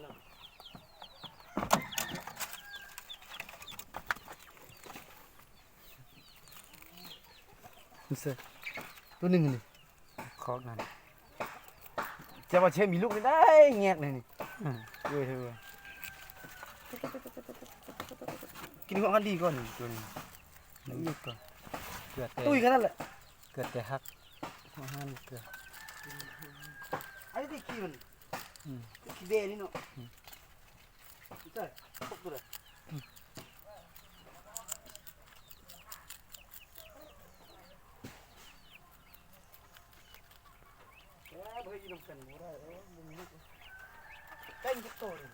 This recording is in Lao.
ນີ້ເຊີ ໂຕໜຶ່ງນີ້ ຄອກນັ້ນ ຈະວ່າເຊື່ອມີລູກນີ້ໄດ້ແງກເລີຍນີ້ ອືມ ເອີ ເອີ ກິນຂອງອັນດີກ່ອນ ໂຕນີ້ ລູກກ່ອນ ເກືອແຕ່ ຕຸ້ຍຂະໜາດແຫຼະ ເກືອແຕ່ຮັກ ອາຫານເກືອ ອັນນີ້ຕິດຂີ້ມັນ ອືມ ຂີ້ແບນີ້ເນາະ ອືມ ໃຊ່ ຄົບໂຕໃດ ອືມ ເອີ ບໍ່ໃຫ້ຢູ່ນຳກັນບໍ່ໄດ້ ເອີ ບໍ່ມີລູກ ໃກ້ມີຈັກໂຕນີ້